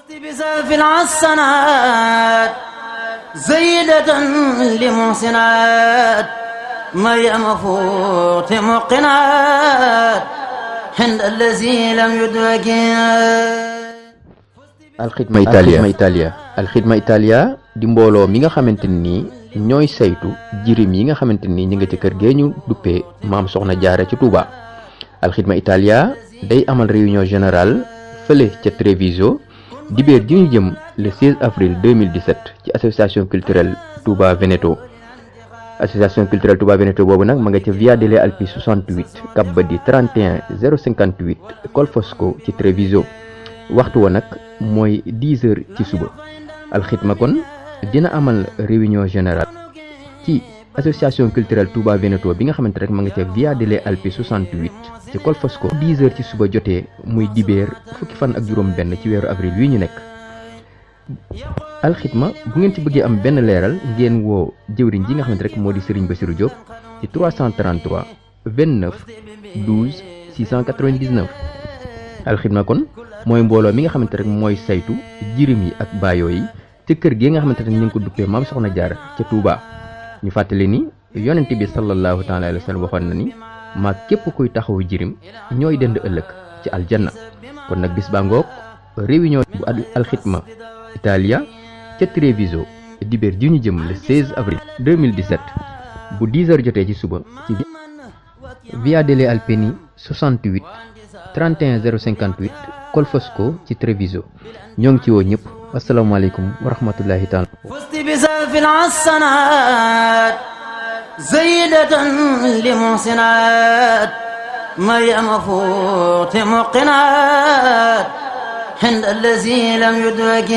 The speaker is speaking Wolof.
بسافي الحسنات زيدة لمحسنات مريم فوت مقنات عند الذي لم يدرك. Alxidma Italia Alxidma Italia di mbooloo mi nga xamante ni ñooy saytu jirim yi nga xamante ni ñi nga ci kër gee ñu duppee maam soxna jaara ci Touba. Alxidma Italia day amal réunion générale fële ca Treviso dibéer ji ñu jëm le 16 avril 2017 ci association culturelle Touba Veneto. Association culturelle Touba Veneto boobu nag ma nga ca Via delle Alpi 68 Cap Badi 31 058 Colfosco ci Treviso. waxtu wa nag mooy 10 heures ci suba. Alxidma kon dina amal réunion générale ci association culturelle Touba Veneto bi nga xamante rek ma nga ca Via delle Alpi 68 ci Colfosco. 10 heures ci suba jotee muy dibéer fukki fan ak juróom benn ci weeru avril wi ñu nekk. Alxidma bu ngeen ci bëggee am benn leeral ngeen woo jëwriñ ji nga xamante rek moo di Serigne Bassirou Diop ci 333 29 12 699. Alxidma kon mooy mbooloo mi nga xamante rek mooy saytu jirim yi ak baayoo yi ca kër gi nga xamante ne ñu ngi ko duppee maam soxna jaara ca Touba. ñu fàttali ni yonent bi sallallahu taala alayhi wa sallam waxoon na ni maa képp kuy taxawu jirim ñooy dend ëllëg ci aljanna. kon nag bis baa ngoog réunion bu Alxidma Italia ca Treviso dibéer ji ñu jëm le 16 avril 2017 bu 10 heures jotee ci suba ci Via delle Alpeni 68 31 058 Colfosco ci Treviso. ñoo ngi ci woo ñëpp. asalaamaaleykum wa rahmatullahi taala. فزت بسافي الحسنات زيدة لمحسنات مريم فوت مقنات عند الذي لم يدرك.